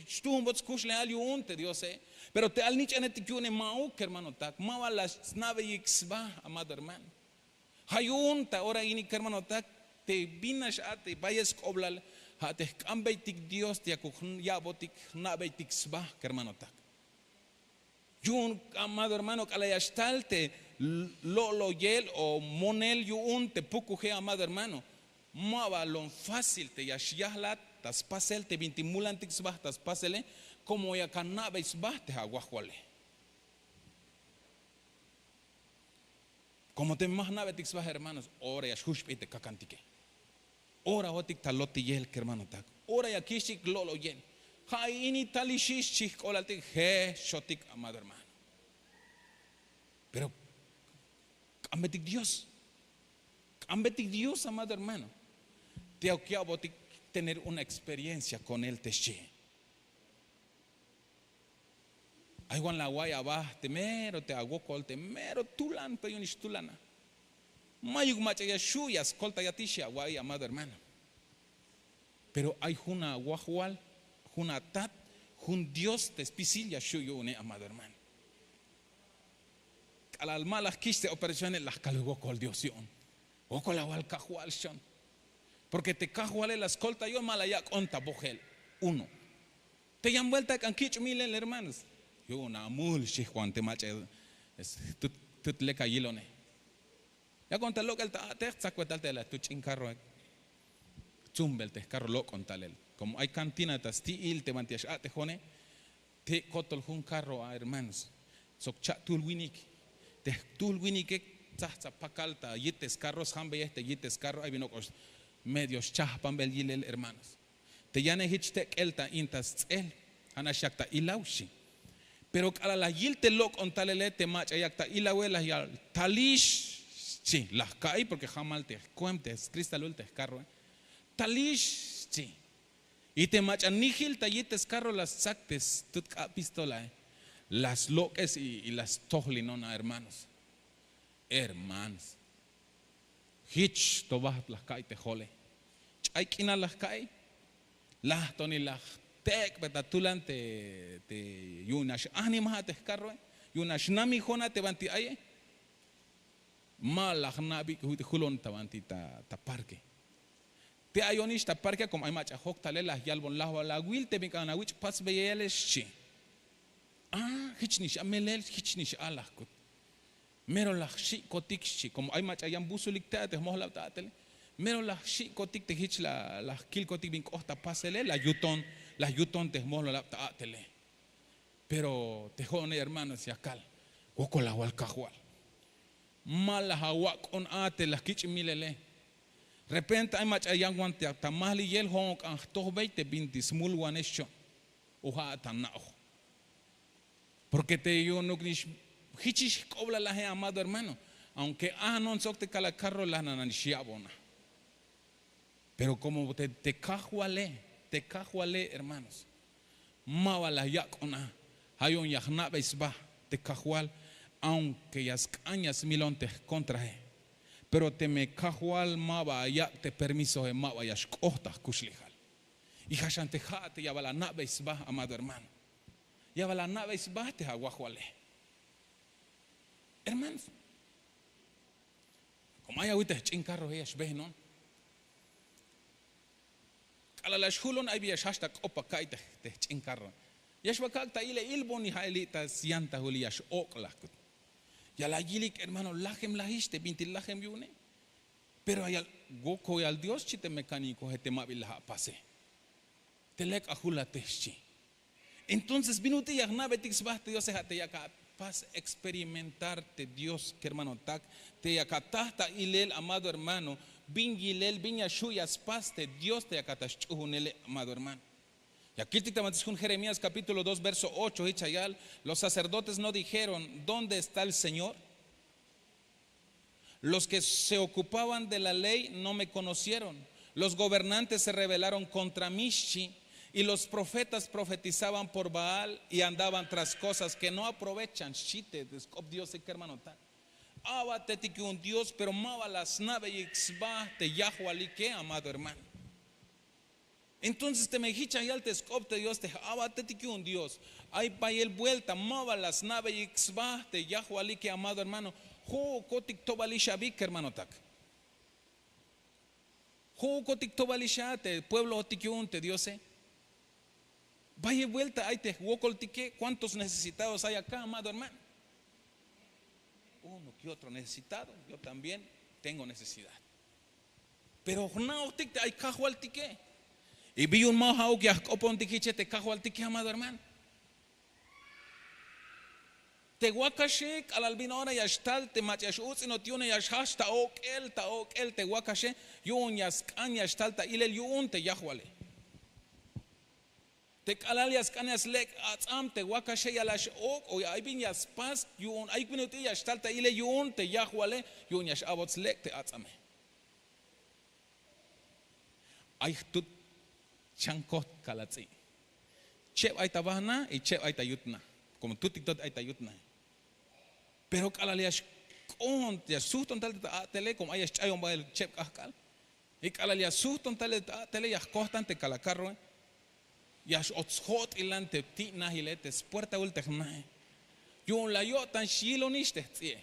xtuhunbot skuxlejal yu'un te Diose. Pero te alnich'anetik yu'une ma'uk, kermanotak, ma ba la sna'beyik sba, amado hermano. Ja' yu'un ta ora ini, kermanotak, te bin nax a te bayel sk'oblal, ja' te jk'ambeytik Dios te yakuk ya'botik jna'beytik sba, kermanotak. Yu'un, amado hermano, k'alal ya xtal te lo'loyel o monel yu'un te pukuje, amado hermano, ma ba lon fácil te ya xyajlat ta spasel te bintik mulantik sba ta spasele, como yak ana'bey sba te awajwale. Como te ma jna'beytik sba, hermanos, ora ya xjuxp'ij te kakantike. Ora jotik ta lotiyel, kermanotak. Ora ya kixtik lo'loyel. Ja' ini talixix, xchi jk'olaltik, je' xotik, amado hermano. Pero k'ambetik Dios. K'ambetik Dios, amado hermano. Te ya ya'botik tener una experiencia con él te xchi. Ay wan la awa'iy aba te mero te awokol te mero tulan, pero yu'un ix tulana. Mayuk mach'a ya xju' ya skoltayatix ya awa'iy, amado hermano. Pero ay jun awajwal, jun atat, jun Dios te spisil ya xju' yu'une, amado hermano. K'alal ma la jkix te operacione, la jkal wokol Dios yu'un. Wokol awal Kajwal xchon. Porke te kajwale la skoltayon ma la yak'on ta bojel. Uno. Te yan buelta k'an kich'milel hermanos. Yu'un amul xchi juan te mach'a tut lek ayilone. Yak'on ta lok'el ta a'tej tzakbetal te la tut ch'in karroe. Tzumbel te jkarro lok'on talel, komo ay kantina ta sti'il te banti ya x'a'tejone. Te' kotol jun karro a hermanos, sok cha'tuhl winik. Te jtuhl winike tzajtza pakal ta yit te skarro sjambeyej te yit te skarro ay bin ok'ox medio xchajpanbel yilel hermanos. Te yane jich tek'el ta in ta sts'el, ja' nax yak ta ilaw xchi. Pero k'alal la yil te lok'on talele te mach'a yak ta ilawe la yal, talix xchi. La jka'iy porke jamal te jkoem te skristalul te jkarroe. Talix xchi. Y te mach'a nijil ta yit te skarro la stsak te stut k'ab pistolae, la slok'es y la stojlinon a hermanos. Hermanos, jich to bajt la jka'iy te jole. Ch'ay k'inal la jka'iy. Lajtonil la jtek'be ta tulan te yu'un nax animaja te jkarroe, yu'un nax namijon a te banti aye. Ma la jna'bik jut'il julon ta banti ta parke. Te ayonix ta parke a komo ay mach'a jok talel la yalbon laj bal awil te bin k'an awich' pasbeyele xchi. A jich nix a melel jich nix a la jkut. Mero la jxi'kotik xchi komo ay mach'a yan busulik te a te jmojlab ta a'tele. Mero la jxi'kotik te jich la jkilkotik bin k'oht ta pasele la yuton. La yuton te jmojlolab ta a'tele. Pero te jo'one hermanos ya kal, wokol awal kajwal. Ma la awak'on a te la kich'milele. Repente ay mach'a yan wan ta mahliyel jo'on k'an jtojbey te binti smulwanex cho'. O ja' a ta na'oj. Porke te yu'unuk nix jichix jk'oblalaje amado hermano. Aunke anon sok te kala karro la nananix ya'bona. Pero komo te kajwale te kajwale hermanos, ma ba la yak'on a. Ja' yu'un ya jna'bey sba te kajwal. Aunke ya sk'an ya smilon te jkontrae, pero teme kajwal ma ba ayak' te permisoe ma ba ya xk'oht ta jkuxlejal. Y ja' xan te ja' te ya bal ana'bey sba amado hermano. Ya bal ana'bey sba te awajwale. Hermanos, komo ay awil te jch'in karroe ya xbehnon. K'alal ya xjulon ay bi ya xjajch ta k'op aka'iy te jch'in karroe. Ya xba kak' ta ile ilbon y ja'eli ta syantajuli ya xok' la jkut. Ya la yilik hermano lajem lajix te binti lajem yu'une. Pero ayal, wokol yal dios xchi te mekanikoje te ma bi laj apase. Te lek ajulatej xchi. Entonces bin ut'il ya jna'beytik sba te diose ja' te yak apas experimentar te dios kermanotak. Te yak ataj ta ilel amado hermano, bin yilel bin ya xhu' ya spas te dios te yak ata sch'uhunele amado hermano. Ya kiltik ta banti sjun jeremías kapítulo dos verso ocho jich ya yal, los sacerdotes no dijeron dónde está el señor? Los que se ocupaban de la ley no me conocieron. Los gobernantes se rebelaron kontra mi xchi. Y los profetas profetizaban por baal y andaban tras kosas ke no aprovechan xchi te sk'op diose kermanotak. A'batetik yu'un dios pero ma ba la sna'beyik sba te yajwalike amado hermano. Entonces teme jich ya yal te sk'op te dios te j'a'batetik yu'un dios, ay bayel buelta ma ba la sna'beyik sba te yajwalike amado hermano. Jo'okotik tobalix abi kermanotak. Jo'okotik tobalix a te pueblotik yu'un te diose. Bayel buelta ay te jwokoltike kuántos necesitados ay aka amado hermano? Uno ke otro necesitado. Yo también tengo necesidad. Pero jna'ojtik te ay kajwaltike. Y bi yu'un ma ja'uk ya jk'opontik jiche te kajwaltike amado hermano. Te wakaxe k'alal bin ora ya xtal te mach'a ya x'uts'inot yu'une ya xjajch ta ok'el ta ok'el te wakaxe, yu'un ya sk'an ya xtal ta ilel yu'un te yajwale. Te k'alal ya sk'an ya slek' ats'am te wakaxe ya la x'ok' o ay bin ya spas yu'un ay bin ut'il ya xtal ta ilel yu'un te yajwale. Yu'un ya x'a'bot slek' te ats'ame. Ay jtut chan kojt kal ats'i'. Cheb ay ta bajna y cheb ay ta yutna. Komo tutik tot ay ta yutna. Pero k'alal ya xk'oon ya sujton tal ta a'tele komo ay ya sch'ayon bael cheb k'ajk'al. Y k'alal ya sujton tal ta a'tele ya jkojtan te kala karroe. Ya x'ot sjot'ilan te ti'najile te spuertaul te jnae. Yu'un la yo'tan xyilonix te jts'i'e.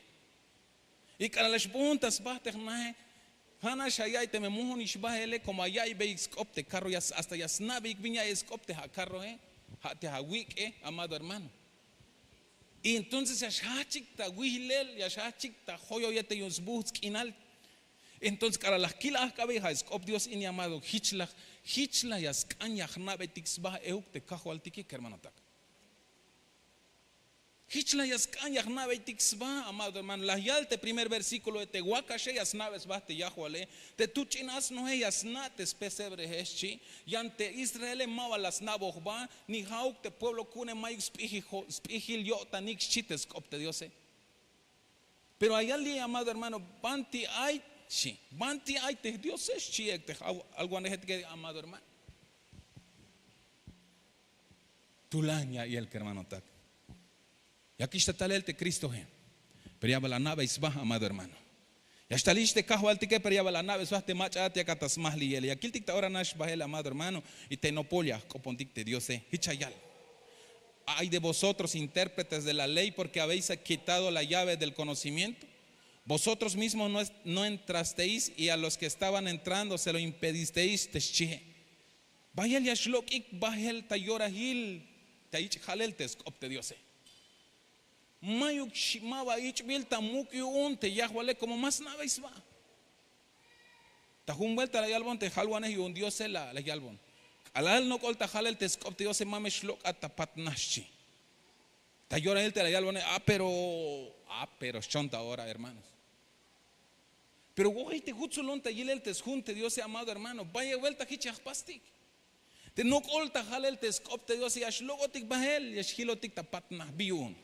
Y k'alal la xbuhun ta sba te jnae. Ja' nax ya ya'iy teme mojonix bahele, komo ya ya'iybeyik sk'op te karro, hasta ya sna'beyik bin ya'iy sk'op te ja' karroe, ja' te awik'e, amado hermano. Y entonces ya xjajchik ta wihilel, ya xjajchik ta joyoyel te yu'un sbuhts' k'inal. Entonces k'alal la jkil ajk'abey ja' sk'op Dios ini, amado, jich la, jich la ya sk'an ya jna'beytik sba euk te kajwaltike, kermanotak. Jich la ya sk'an ya jna'beytik sba, amado hermano. La yal te primer versíkuloe, te wakaxe ya sna'bey sba te yajwale, te tut ch'in asnoje ya sna' te spesebreje, xchi. Yan te Israele ma ba la sna'boj jba, ni ja'uk te pueblo ku'une mayuk sp'ijil yo'tanik, xchi te sk'op te Diose. Pero ya yal li', amado hermano, banti ay, xchi, banti ay te Diose, xchi ek te alwanejetike, amado hermano. Tulan ya yal, kermanotak. Yakix ta talel te Cristoje, pero ya bal ana'bey sba, amado hermano. Ya xtalix te kajwaltike, pero ya bal ana'bey sba te mach'a te yakat ta smajliyele. Ya kiltik ta ora nax bahel, amado hermano, y te nopol ya jk'opontik te Diose. Jich ya yal: Ay de vosotros, intérpretes de la ley, porque habéis quitado la llave del conocimiento. Vosotros mismos no, no entrasteis, y a los que estaban entrando se lo impedisteis, te xchie. Bayel ya xlok'ik bahel ta yorahil ta yich' jalel te sk'op te Diose. Mayuk ma ba ich'bil ta muk' yu'un te yajwale, komo ma sna'bey sba. Ta jun buelta la yalbon te jalwanej yu'un Diose, la yalbon: K'alal nok'ol ta jalel te sk'op te Diose, ma me xlok'at ta patnaj, xchi. Ta yorahil te la yalbone: A pero, a pero xchon ta ora, hermanos. Pero wojey te jutsulon ta yilel te sjun te Diose, amado hermano. Bayel buelta jich ya jpastik. Te nok'ol ta jalel te sk'op te Diose ya xlok'otik bahel, ya xjilotik ta patnaj. Bi yu'un?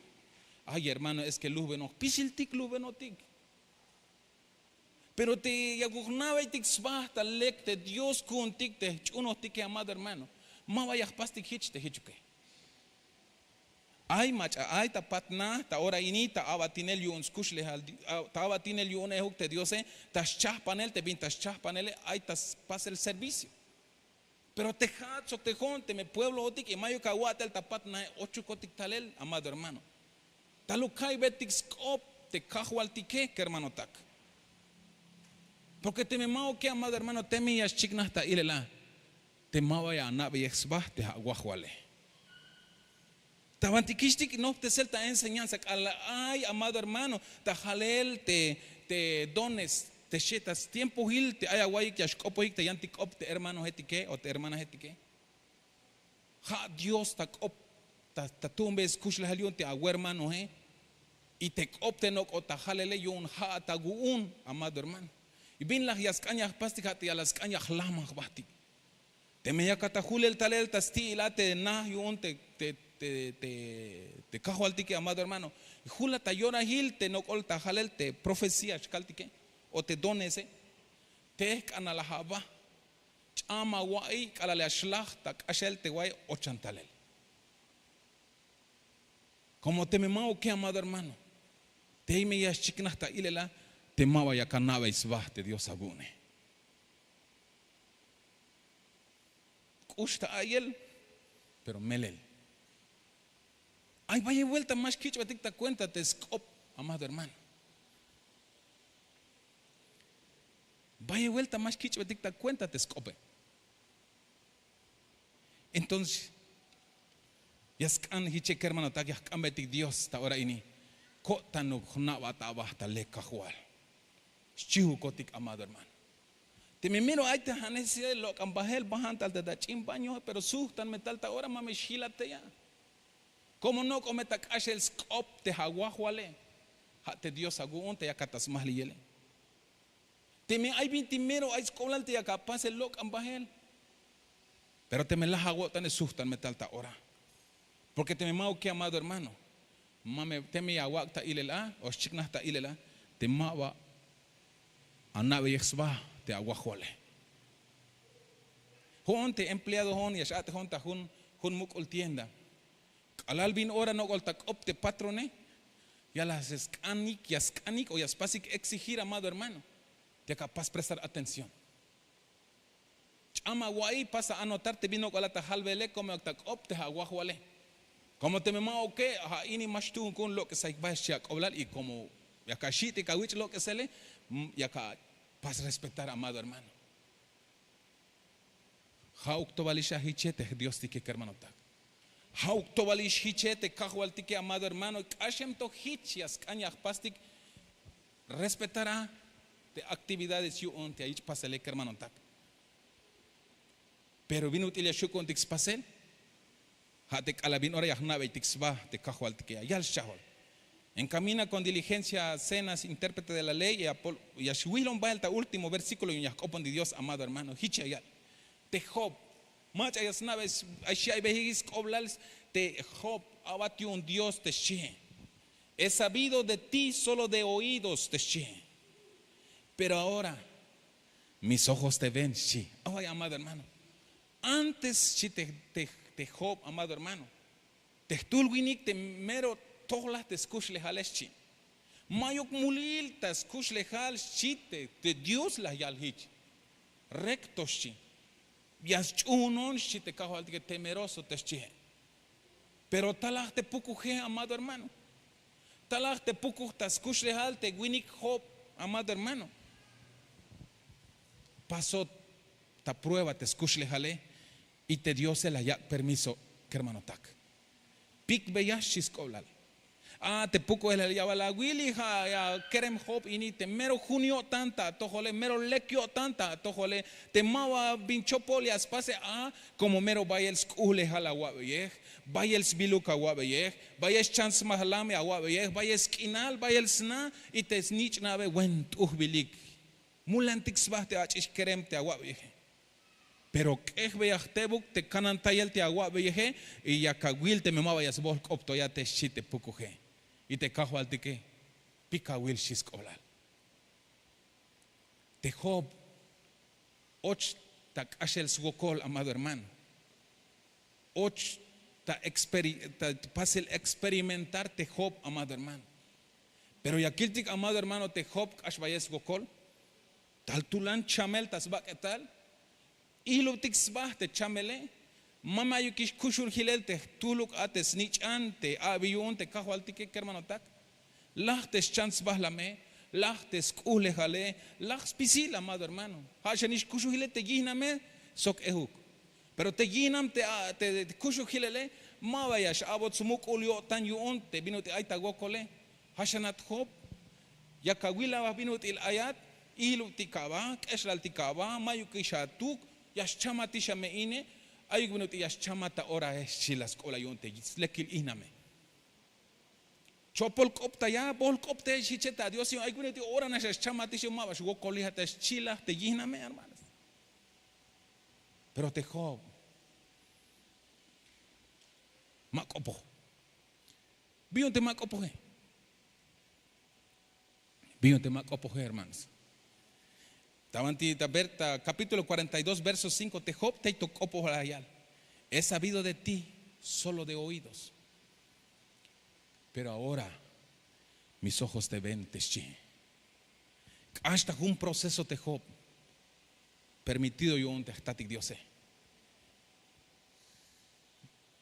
Ay hermano, es que lujbenoj. Pisiltik lujbenotik. Pero te yakuk jna'beytik sba ta lek te Dios ku'untik te jch'uunojtike, amado hermano, ma ba ya jpastik jich te jichuke. Ay mach'a ay ta patnaj ta ora ini ta a'batinel yu'un skuxlejal, ta a'batinel yu'un ejuk te Diose, ta xchajpanel, te bin ta xchajpanele ay ta spasel servicio. Pero te ja'at sok te jo'on teme pueblojotik y mayuk awa'tel ta patnaje, ochukotik talel, amado hermano. Taluk ka'iybetik sk'op te kajwaltike, kermanotak. Porke teme ma'uke, amado hermano, teme ya xchiknaj ta ilel a, te ma ba ya ana'beyej sba te awajwale. Ta bantikixtik nojptesel ta enseñanza k'alal ay, amado hermano, ta jalel te, te dones, te xi, ta stiempohil te ay awa'iyik ya xk'opoyik ta yantik k'op te hermanojetike o te hermanajetike. Ja' Dios ta k'op, ta, ta tu'unbey skuxlejal yu'un te awermanoje. Y te k'op te nok'ot ta jalele yu'un ja'at awu'un, amado hermano. Y bin laj ya sk'an ya jpastik, ja' te ya la sk'an ya jlajman jbajtik. Teme yakat ta julel talel ta sti'il a te naj yu'un te, te, te, te, te kajwaltike, amado hermano, y jula ta yorahil te nok'ol ta jalel te profecía xkaltike o te donese, te jk'analaj aba. Ch'am awa'iy k'alal ya xlaj ta k'axel te wa'iy ochan talel. Komo teme ma'uke, amado hermano, tey me ya xchiknaj ta ilel a, te ma ba yak ana'bey sba te Dios awu'une. K'ux ta a'iyel, pero melel. Ay bayel buelta ma xkich'betik ta kuenta te sk'op, amado hermano. Bayel buelta ma xkich'betik ta kuenta te sk'ope. Entonces ya sk'an jiche, kermanotak, ya jk'anbetik Dios ta ora ini: Ko'tanuk jna'bat aba ta lek Kajwal. Xchihukotik, amado hermano. Teme mero ay te ja' necesidad, lok'an bahel, bajan tal te ta ch'in bañoe, pero sujtan me tal ta ora, ma me xjilat tey a. Komo nok'o me ta k'axel sk'op te awajwale, ja' te Dios awu'un te yakat ta smajliyele. Teme ay binti mero ay sk'oblal te yak apasel, lok'an bahel. Pero teme laj awo'tane, sujtan me tal ta ora. Porke teme ma'uke, amado hermano, ma me, teme ya awak' ta ilel a o xchiknaj ta ilel a, te ma ba ana'beyej sba te awajwale. Jo'on te empleado jo'on ya x-a'tejon ta jun, jun muk'ul tienda. K'alal bin ora nok'ol ta k'op te patrone, ya la sk'anik, ya sk'anik o ya spasik exigir, amado hermano, te yak apas prestar atención. Ch'am awa'iy, pas a anotar te bin nok'ol a ta jalbele, komo yak ta k'op te awajwale. Komo teme ma'uke, ja' ini ma xtuun ku'un lok'esajik bael, xchi ak'oblal, y komo yak axi'tik awich' lok'esele, yak a Pas respetar, amado hermano. Ja'uk to balix a jiche te diostike kermanotak. Ja'uk to balix jiche te kajwaltike, amado hermano. K'axem to jich ya sk'an ya jpastik respetar a te aktividades yu'un te ya yich' pasele kermanotak. Pero bin ut'il ya xju' ku'untik spasel? Ja' te k'alal bin ora ya jna'beytik sba te kajwaltike ya yal schajol: encamina con diligencia a Zenas, intérprete de la ley, ya xwilon bahel ta último versíkulo yu'un ya jk'opontik Dios, amado hermano. Jich ya yal te Job. Mach'a ya sna'bey ay xya'iybeyik sk'oblal te Job. Abat yu'un Dios te xchihe. He sabido de ti solo de oídos te xchihe. Pero ahora mis ojos te ven xchi. Away, amado hermano. Antes xchi te Job, amado hermano, te jtuhl winik te mero tojlaj te skuxlejale xchi. Mayuk mulil ta skuxlejal xchi te Dios la yal jich. Recto xchi. Ya sch'uhunon xchi te kajwaltike, temeroso te xchihe. Pero talaj te pukuje, amado hermano. Talaj te pukuj ta skuxlejal te winik Job, amado hermano. Pasó ta prueba te skuxlejale y te Diose la yak' permiso kermanotak. Pikbeya xchi sk'oblal. A te pukujel ya bal awil y ja' ya kerem Job ini te mero jun yo'tan ta atojole, mero lek yo'tan ta atojole, te ma ba bin chopol ya spase. A, komo mero bayel sk'uhlejal awa'beyej, bayel sbiluk awa'beyej, bayel xchan smajlam awa'beyej, bayel sk'inal, bayel sna, y te snich'nabe wen t'ujbilik. Mulantik sba te ach'ix kerem te awa'beyeje. Pero k'ejbeya jtebuk te kanantayel te awa'beyeje, y yak awil teme ma ba ya sbohl k'optoya te xchi te pukuje. Y te kajwaltike: pikawil xchi sk'oblal. Te Job och ta k'axel swokol, amado hermano. Och ta pasil experimentar te Job, amado hermano. Pero ya kiltik, amado hermano, te Job k'ax bayel swokol. Tal tulan chamel ta sbak'etal. Ijlubtik sba te chamele. Ma mayukix kuxul jilel te jtuhluk a te snich'an te abi yu'un te kajwaltike kermanotak. Laj te xchan sbahlame, laj te sk'uhlejale, laj spisil, amado hermano. Ja' xanix kuxul jilel te yijname sok ejuk. Pero te yijnam te kuxul jilele ma ba ya x'a'bot smuk'ul yo'tan yu'un te bin ut'il ay ta wokole. Ja' xanat Job. Yak awil aba bin ut'il ayat. Ijlubtik aba, k'exlaltik aba, mayukix atuk, ya xchamatix a me ine. Ayuk bin ut'il ya xchamat ta orae, xchi la sk'oblal yu'un te slekil ijname. Chopol k'optaya, bohl k'optaya, xchi te a Dios yu'un. Ayuk bin ut'il ora nax ya xchamatix yu'un, ma ba xwokolijat, ya xchilaj te yijname, hermanos. Pero te Job ma k'opoj. Bin yu'un te ma k'opoje. Bin yu'un te ma k'opoje, hermanos. Ta banti ta ver ta capítulo cuarenta y dos verso cinco, te Job tey to k'opoj la yal: he sabido de ti solo de oídos, pero ahora mis ojos te ven, te xchi. K'ax ta jun proceso te Job permitido yu'un te jtatik Diose.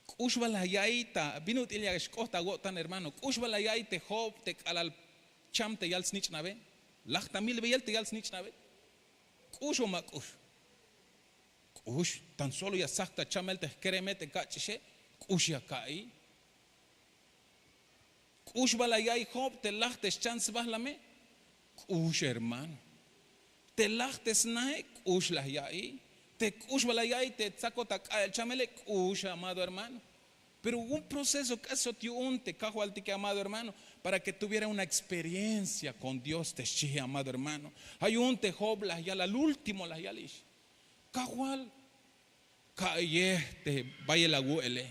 K'ux ba la ya'iy ta bin ut'il ya xk'oht awo'tan, hermano? K'ux ba la ya'iy te Job te k'alal cham te yal snich'nabe? Laj ta milbeyel te yal snich'nabe. K'ux o ma k'ux? K'ux. Tan solo ya sjak ta chamel te jkereme te kach'ixe, k'ux ya ka'iy. K'ux ba la ya'iy Job te laj te xchan sbahlame? K'ux, hermano. Te laj te snae, k'ux la ya'iy. Te k'ux ba la ya'iy te tsakot ak'a'el chamele, k'ux, amado hermano. Pero hubo un proceso k'esot yu'un te kajwaltike, amado hermano, para que tuviera una experiencia con Dios, te xchie, amado hermano. Ja' yu'un te Job la yal, al último la yalix: Kajwal, ka'iyej te bayel awu'ele,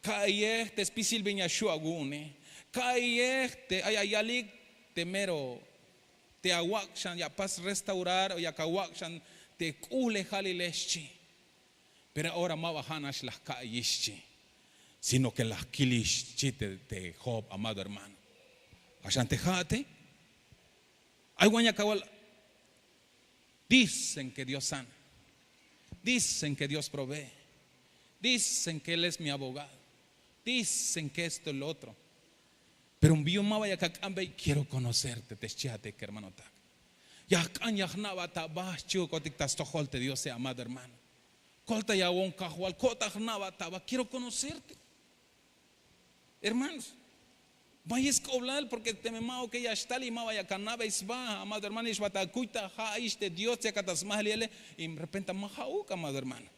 ka'iyej te spisil bin ya xju' awu'une, ka'iyej te ay ayalik te mero te awak' xan ya apas restaurar o yak awak' xan te k'uhlejalile, xchi. Pero ahora ma ba ja' nax la jka'iyix, xchi, sino que la jkilix, xchi te Job, amado hermano. Ja' xan te ja'ate ay wan yak awal: dicen que Dios sana, dicen que Dios provee, dicen que él es mi abogado, dicen que esto y lo otro. Pero bin yu'un ma ba yak ak'anbey: quiero conocerte, te xchi a te kermanotak. Ya jk'an ya jna'bat aba xchihukotik ta stojol te Diose, amado hermano. Koltayawon Kajwal, ko'tan jna'bat aba, quiero conocerte. Hermanos, bayel sk'oblal, porque teme ma'uke ya xtal y ma ba yak ana'bey sba, amado hermano, ya xbat akuy ta ja'ix te Dios yakat ta smajliyele, y repente ma ja'uk, amado hermano.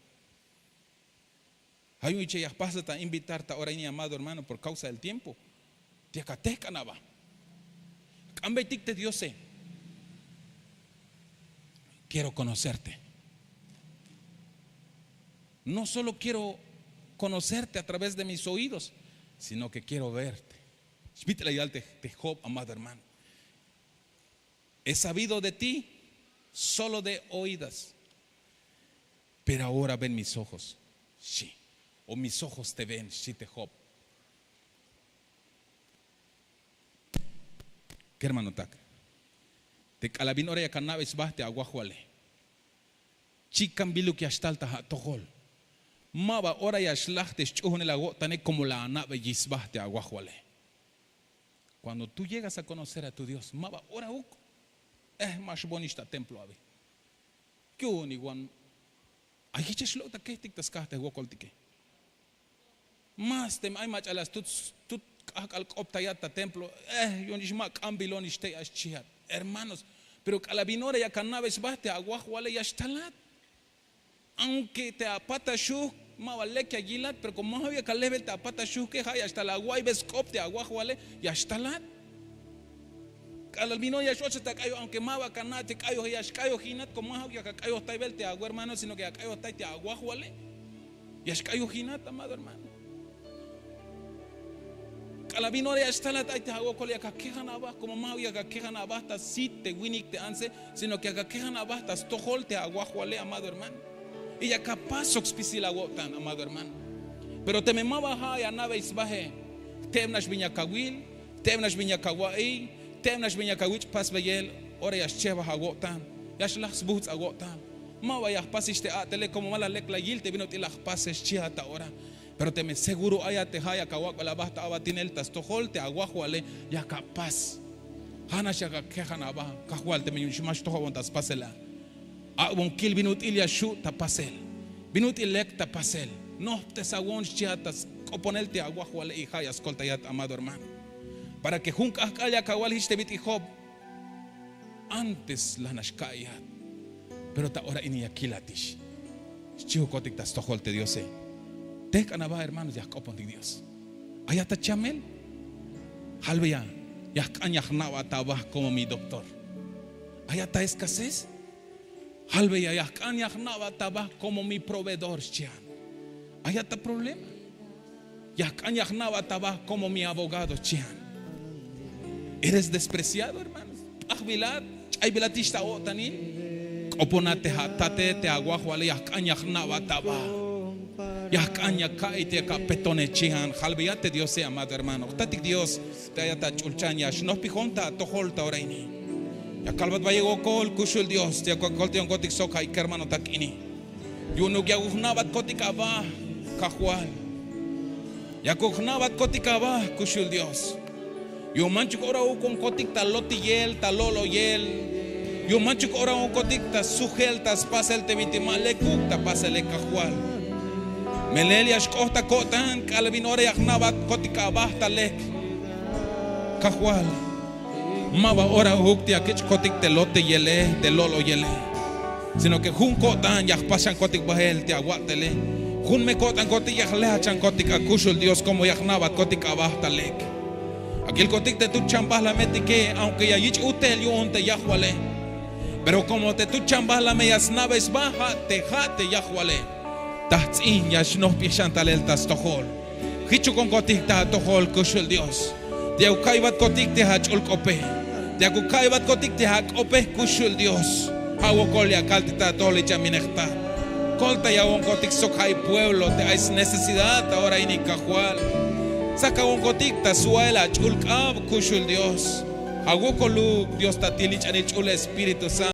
Ay yu'un iche ya jpasat a invitar ta ora ini, amado hermano, por causa del tiempo. Te yak atejk'an aba. K'ambeytik te Diose. Quiero conocerte. No solo quiero conocerte a través de mis oídos, sino que quiero verte. Xbit'il la yal te, te Job, amado hermano. He sabido de ti solo de oídas, pero ahora ven mis ojos. Sí. O mis ojos te ven, xchi te Job. Kermanotak, te k'alal bin ora yak ana'bey sba te awajwale, chikan biluk ya xtal ta atojol. Ma ba ora ya xlaj te sch'uhunel awo'tane como la ana'bey sba te awajwale. Cuando tú llegas a conocer a tu Dios, ma ba ora uk, eh, ma xbonix ta templo abi. Yu'un iwan ay jich ya xlok' ta kejtik ta skaj te jwokoltike. Más teme ay mach'a la stut, stut k'ajk'al k'optayat ta templo, eh, yu'un ix ma k'ambilon ix tey a xchihat. Hermanos, pero k'alal bin ora yak ana'bey sba te awajwale ya xtalat. Aunque te apat axuhk ma ba lek ya yilat, pero como ma ja'uk yak alejbel te apat axuhke, ja' ya xtal awa'iybel sk'op te awajwale, ya xtalat. K'alal bin ora ya x-ochat ak'ayoj, aunque ma ba yak ana' te k'ayoj, ya xk'ayojinat, como ma ja'uk yak ak'ayojtaybel te awermano, sino que ya ak'ayojtay te awajwale. Ya xk'ayojinat, amado hermano. K'alal bin ora ya xtalat ay te awokol yak akejan aba, como ma ja'uk yak akejan aba ta sit te winik te antse, sino que yak akejan aba ta stojol te awajwale, amado hermano. Y yak apas sok spisil awo'tan, amado hermano. Pero teme ma ba ja' ya ana'bey sbahe, teb nax bin yak awil, teb nax bin yak awa'iy, teb nax bin yak awich' pasbeyel, ora ya xchebaj awo'tan, ya xlaj sbujts' awo'tan. Ma ba ya jpasix te a'tele, como ma la lek la yil te bin ut'il la jpase, xchihat ta ora. Pero teme seguro ayat te ja' yak awak'bel aba ta abatinel ta stojol te awajwale, yak apas. Ja' nax yak akejan aba, Kajwal, teme yu'un ix ma xtojobon ta spasel a. A'bon kil bin ut'il ya xu' ta pasel, bin ut'il lek ta pasel. Nojptesawon, xchihat ta sk'oponel te awajwale, y ja' ya skoltayat, amado hermano. Para que jun k'ajk'al yak awal jich te bit'il Job, antes la nax ka'iyat, pero ta ora ini ya kilatix. Xchihukotik ta stojol te Diose. Tejk'an aba, hermanos, ya jk'opontik Dios. Ayat ta chamel. Jalbeya, ya jk'an ya jna'bat aba como mi doctor. Ayat ta escasez. Jalbeya, ya jk'an ya jna'bat aba como mi proveedor, xchihan. Ayat ta problema. Ya jk'an ya jna'bat aba como mi abogado, xchihan. Eres despreciado, hermano. P'ajbilat, ch'aybilatix ta o'tanil. K'oponat te atate, te awajwale, ya jk'an ya jna'bat aba. Ya jk'an ya ka'iy te yak apetone, xchihan. Jalbeya te Diose, amado hermano. Jtatik Dios, te ayat ta ch'ulchan ya xnojpijon ta atojol ta ora ini. Ya kalbat bayel wokol, kuxul Dios, ya koltayonkotik sok ja'i kermanotak ini. Yu'unuk yakuk jna'batkotik aba, Kajwal. Yakuk jna'batkotik aba, kuxul Dios. Yu'un manchuk ora uk'onkotik ta lotiyel, ta lo'loyel. Yu'un manchuk ora uk'onkotik ta sujel, ta spasel te bintik ma lekuk ta pasele, Kajwal. Melel ya xk'ot ta ko'tan k'alal bin ora ya jna'batkotik aba ta lek, Kajwal. Ma ba ora uk te ya kich'kotik te lotiyele, te lo'loyele, sino que jun ko'tan ya jpas xankotik bael te awa'tele. Jun me ko'tankotik ya jlejat xankotik, a kuxul Dios, como ya jna'batkotik aba ta lek. Akilkotik te tut chambajlametike, aunque ya yich' utel yu'un te yajwale, pero como te tut chambajlame ya sna'bey sba, ja' te, ja' te yajwale. Ta jts'in ya xnojpij xan talel ta stojol. Jichukonkotik ta atojol, kuxul Dios. Te yakuk ka'iybatkotik te ach'ul k'ope, te yakuk ka'iybatkotik te ak'ope, kuxul Dios. Ja' wokol ya kaltik ta atojol ich'a minej ta. Koltayawonkotik sok ja'i pueblo te ay snecesidad ta ora ini, Kajwal. Sakawonkotik ta swa'el ach'ul k'ab, kuxul Dios. Ja' wokoluk, Dios, ta til ich'anil ch'ul Espíritu Santo.